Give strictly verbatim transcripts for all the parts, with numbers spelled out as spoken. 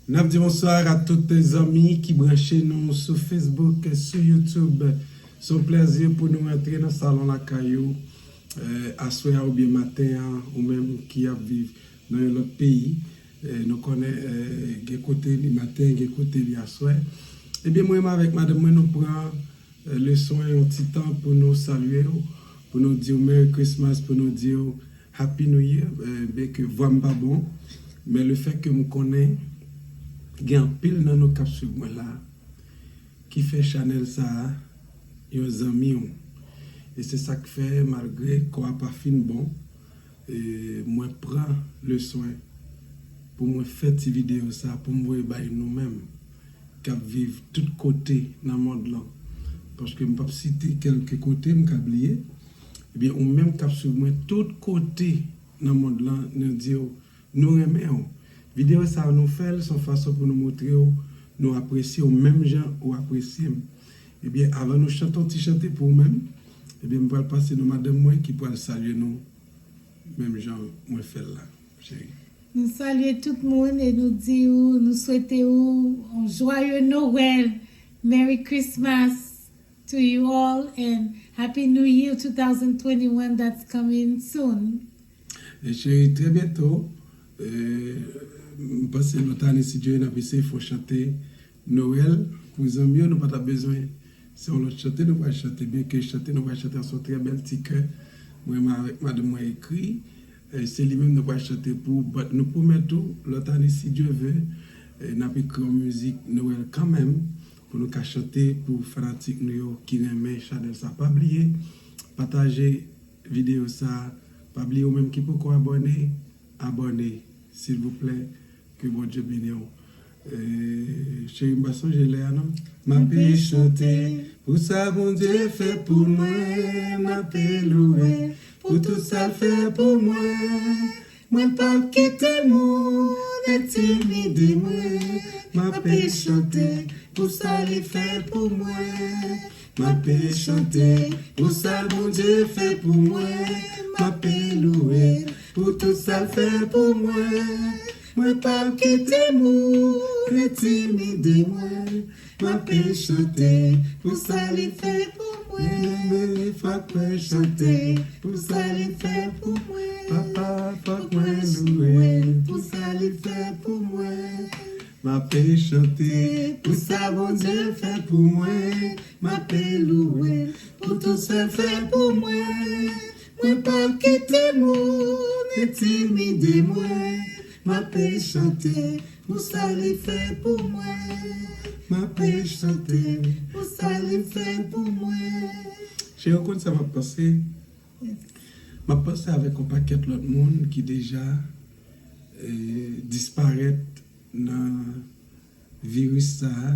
N ap di bonswa a tout zanmi ki branche nou sou Facebook, sou YouTube. Se yon plèzi pou nou rantre nan salon lakay ou, eh, aswè a oubyen maten an, ou menm ki ap viv nan yon lòt peyi. Eh, nou konnen, eh, gen kote li maten, gen kote li aswè. Ebyen, mwen menm avèk madanm mwen, nou pran, eh, le swen yon ti tan pou nou salye w, pou nou di w Merry Christmas, pou nou di w Happy New Year, eh, byenke vwa m pa bon, men le fèt ke m konnen gen anpil nan nou k ap swiv mwen la, ki fè chanèl sa a yon zanmi w. E se sa k fè, malgre kò a pa fin bon, e mwen pran le swen pou mwen fè ti videyo sa a pou m voye bay nou menm k ap viv tout kote nan mond lan. Paske m p ap site kèlke kote, m ka bliye. Ebyen, ou menm k ap swiv mwen tout kote nan mond lan, nou di w, nou renmen w. Videyo sa a nou fè l, se yon fason pou nou montre w, nou apresye w menm jan ou apresye m. Ebyen, avan nou chante yon ti chante pou ou menm, ebyen, m pral pase nou madanm mwen ki pral salye nou menm jan mwen fè l la, cheri. Nou salye tout moun e nou di ou, nou swete ou yon joyeux Noël, Merry Christmas to you all and Happy New Year two thousand twenty-one that's coming soon. E cheri, trè byento, eh, m panse lòt ane, si Dye vle, n ap eseye fè yon chante Nwèl pou zanmi yo, nou pa t ap bezwen. Se yon lòt chante nou pral chante, byenke chante nou pral chante an se yon trè bèl ti kè mwen menm avèk madanm mwen ekri. Eh, se li menm nou pral chante pou, but nou pwomèt ou, lòt ane, si Dye vle, eh, n ap ekri yon mizik Nwèl kanmenm pou nou ka chante pou fanatik nou yo ki renmen chanèl sa. Pa bliye pataje videyo sa. Pa bliye ou menm ki poko abòne, abòne, silvouplè. Ke Bondye beni w. Eh, cheri, m pa sonje lè a non. M ape chante pou sa Bondye fè pou mwen, m ape louwe pou tout sa l fè pou mwen. Mwen p ap kite moun entimide mwen. M ape chante pou sa li fè pou mwen. M ape chante pou sa Bondye fè pou mwen. M ape louwe pou tout sa l fè pou mwen. Mwen p ap kite moun entimide mwen. M ape chante pou sa li fè pou mwen. Byeneme, fòk mwen chante pou sa li fè pou mwen. Papa, fòk mwen louwe pou sa li fè pou mwen. M ape chante pou sa Bondye fè pou mwen. M ape louwe pou tout sa l fè pou mwen. Mwen p ap kite moun entimide mwen. M ape chante pou sa li fè pou mwen. M ape chante pou sa li fè pou mwen. Cheri, ou konn sa m ap panse? M ap panse avèk yon pakèt lòt moun ki deja, eh, disparèt nan viris sa a.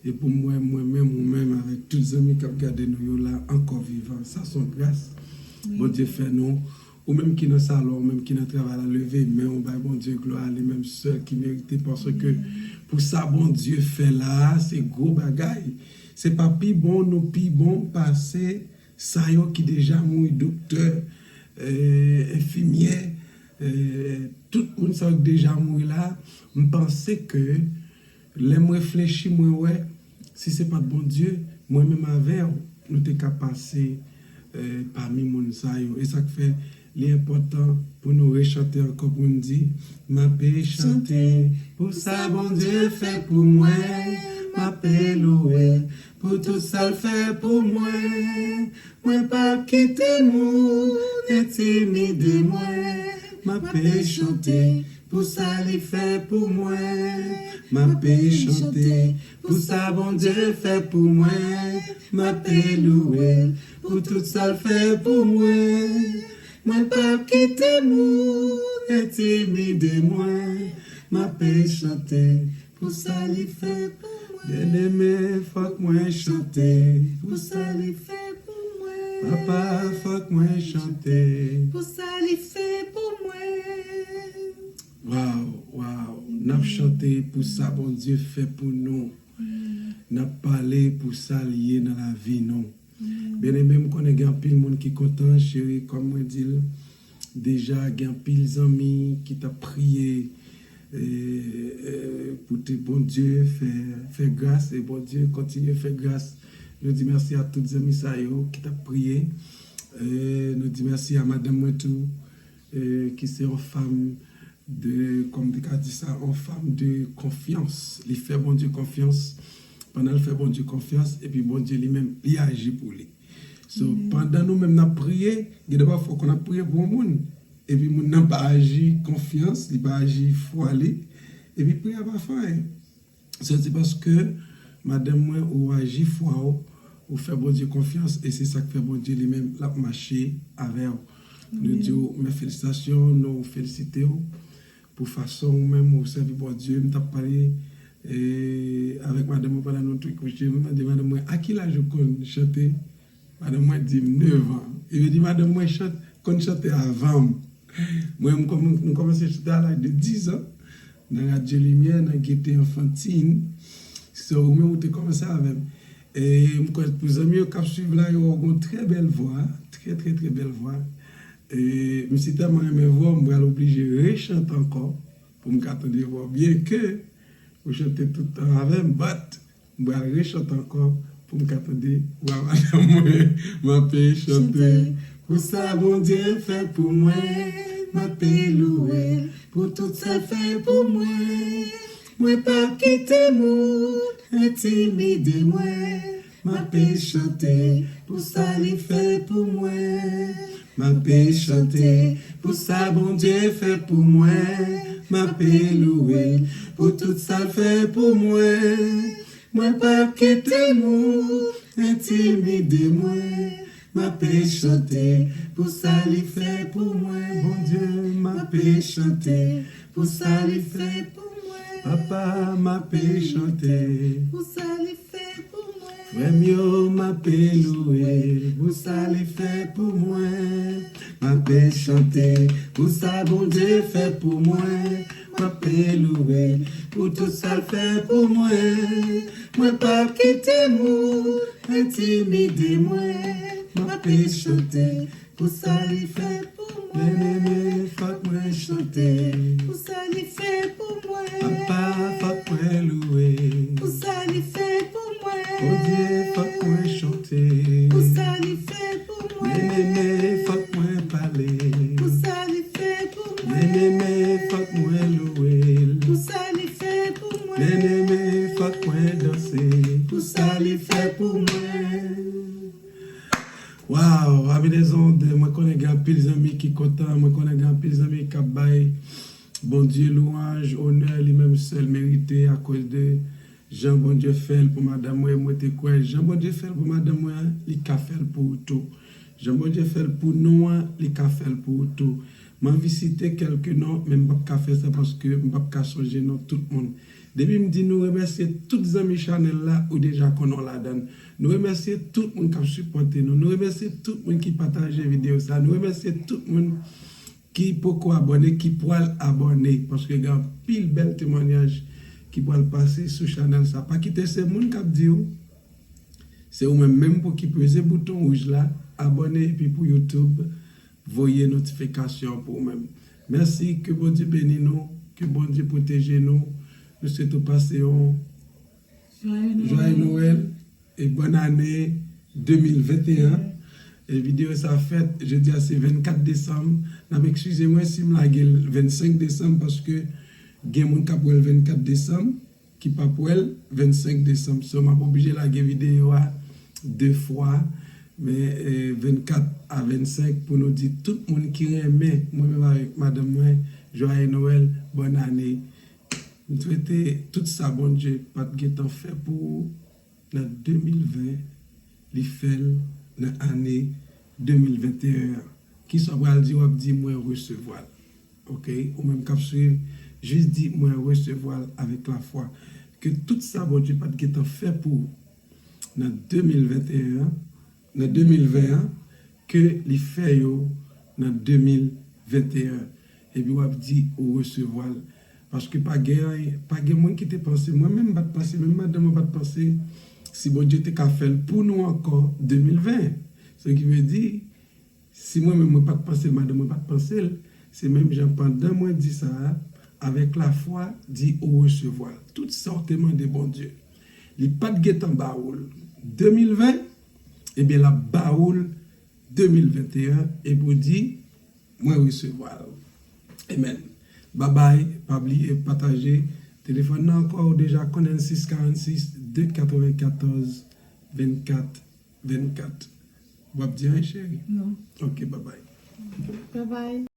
E pou mwen, mwen menm, ou menm, avèk tout zanmi k ap gade nou yo la, ankò vivan. Sa se yon gras Bondye fè nou. Ou menm ki nan salon, ou menm ki nan travay la, leve men w, bay Bondye glwa, li menm sèl ki merite, paske pou sa Bondye fè la a, se gwo bagay. Se pa pi bon nou pi bon pase sa yo ki deja mouri, doktè, eh, enfimyè, eh, tout moun sa yo ki deja mouri la, m panse ke lè m reflechi, mwen wè, si se pa t Bondye, mwen menm avè w, nou te ka pase, eh, pami moun sa yo. E sa k fè li enpòtan pou nou rechante ankò pou n di, m ape chante pou sa Bondye fè pou mwen, m ape louwe pou tout sa l fè pou mwen. Mwen p ap kite moun entimide mwen. M ape chante pou sa li fè pou mwen. M ape chante pou sa Bondye fè pou mwen. M ape louwe l pou tout sa l fè pou mwen. Mwen p ap kite moun entimide mwen. M ape chante pou sa li fè pou mwen. Byeneme, fòk mwen chante pou sa li fè pou mwen. Papa, fòk mwen chante pou sa li fè pou mwen. Waw, waw. N ap chante pou sa Bondye fè pou nou. N ap pale pou sa l ye nan lavi nou. Byeneme, m konnen gen anpil moun ki kontan, cheri, kòm mwen di l deja, gen anpil zanmi ki t ap priye, eh, eh, Pou te Bondye fè, fè gras, e Bondye kontinye fè gras. Nou di mèsi a tout zanmi sa yo ki t ap priye. E nou di mèsi a madanm mwen tou, e ki se yon fanm de, kòm te ka di sa, yon fanm de konfyans. Li fè Bondye konfyans. Pandan l fè Bondye konfyans, epi Bondye li menm, li aji pou li. So, pandan nou menm n ap priye, gen de pafwa w konn ap priye pou yon moun, epi moun nan pa aji konfyans, li pa aji fwa li, epi priyè a pa fè anyen. So, se paske madanm mwen, ou aji fwa w, ou fè Bondye konfyans, e se sa k fè Bondye li menm, l ap mache avè w. Nou di w men felisitasyon, nou felisite w pou fason ou menm ou sèvi Bondye. M t ap pale, e, avèk madanm mwen pandan nou te kouche. Mwen mande madanm mwen, "A ki laj ou konn chante?" Madanm mwen di m, "Nevan." E vle di madanm mwen chante, konn chante avan m. Mwen, m kòm-, m kòmanse chante a laj de diz an, nan Radyo Limyè, nan Gaieté Enfantine. So, ou menm ou te kòmanse avè m. E m kwè pou zanmi yo k ap swiv la, yo wè w gen yon trè bèl vwa, trè, trè, trè bèl vwa. E m si tèlman renmen vwa w, m pral oblije rechante ankò pou m ka tande vwa w. Byenke ou chante tout tan avè m, but m pral rechante ankò pou m ka tande vwa madanm mwen. M ape chante pou sa Bondye fè pou mwen, m ape louwe l pou tout sa l fè pou mwen. Mwen p ap kite moun entimide mwen. M ape chante pou sa li fè pou mwen. M ape chante pou sa Bondye fè pou mwen. M ape louwe l pou tout sa l fè pou mwen. Mwen p ap kite moun entimide mwen. M ape chante pou sa li fè pou mwen. Bondye, m ape chante pou sa li fè pou mwen. Papa, m ape chante pou sa li fè pou mwen. Frè m yo, m ape louwe l pou sa li fè pou mwen. M ape chante pou sa Bondye fè pou mwen. M ape louwe l pou tout sa l fè pou mwen. Mwen p ap kite moun entimide mwen. M ape chante pou sa li fè pou mwen. Byeneme, fòk mwen chante pou sa li fè pou mwen. Papa, fòk mwen louwe pou sa li fè pou mwen. Bondye, fòk mwen chante pou sa li fè pou mwen. Byeneme, fòk mwen pale pou sa li fè pou mwen. Byeneme, fòk mwen louwe l pou sa li fè pou mwen. Byeneme, fòk mwen danse pou sa li fè pou mwen. Waw, Amis des Ondes, mwen konnen gen anpil zanmi ki kontan, mwen konnen gen anpil zanmi k ap bay Bondye lwanj, onè, li menm sèl merite akoz de jan Bondye fè l pou madanm mwen, mwen te kwè jan Bondye fè l pou madanm mwen an, li ka fè l pou ou tou. Jan Bondye fè l pou nou an, li ka fè l pou ou tou. M anvi site kèlke non, men m p ap ka fè sa paske m p ap ka sonje non tout moun. Depi m di nou remèsye tout zanmi chanèl la, ou deja konnen w ladan l. Nou remèsye tout moun k ap sipòte nou. Nou remèsye tout moun ki pataje videyo sa. Nou remèsye tout moun ki poko abòne, ki pral abòne, paske gen anpil bèl temwanyaj ki pral pase sou chanèl sa. Pa kite se moun k ap di w, se ou menm menm pou ki peze bouton wouj la, abòne, epi pou YouTube, voye notifikasyon pou ou menm. Mèsi, ke Bondye beni nou, ke Bondye pwoteje nou. Nou swete w pase yon Joyeux Noël. Joyeux Noël e bòn ane de mil venteyen. E videyo sa fèt jodi a, se vennkat desanm. N ap eskize mwen si m lage l vennsenk desanm, paske gen moun k ap wè l vennkat desanm, ki p ap wè l vennsenk desanm. So, m ap oblije lage videyo a de fwa, men, eh, vennkat a vennsenk pou nou di tout moun ki renmen mwen menm avèk madanm mwen, Joyeux Noël, bòn ane. M swete tout sa Bondye pa t gentan fè pou ou nan de mil ven, li fè l nan ane de mil venteyen an. Kisa w pral di? W ap di, "Mwen resevwa l." Oke? Ou menm k ap swiv, jis di, "Mwen resevwa l avèk lafwa." Ke tout sa Bondye pa t gentan fè pou ou nan de mil venteyen an, nan de mil ven an, ke li fè yo nan de mil venteyen. Epi w ap di ou resevwa l. Paske pa gen anyen, pa gen moun ki te panse, mwen menm m pa t panse, menm madanm mwen pa t panse, si Bondye te ka fè l pou nou ankò de mil ven. Sa ki vle di, si mwen menm mwen pa t panse l, madanm mwen pa t panse l, se menm jan pandan mwen di sa a, Avec la foi, dis ou resevwa l. Tout sa w te mande Bondye, li pa t gentan ba ou l de mil ven, ebyen, l ap ba ou l de mil venteyen, epi w di, mwen resevwa l. Amen. Babay, pa bliye pataje telefòn nan ankò, ou deja konnen l, sis karannsis, de katrevenkatòz, vennkat, vennkat. W ap di anyen, cheri? Non. Ok, babay. Babay.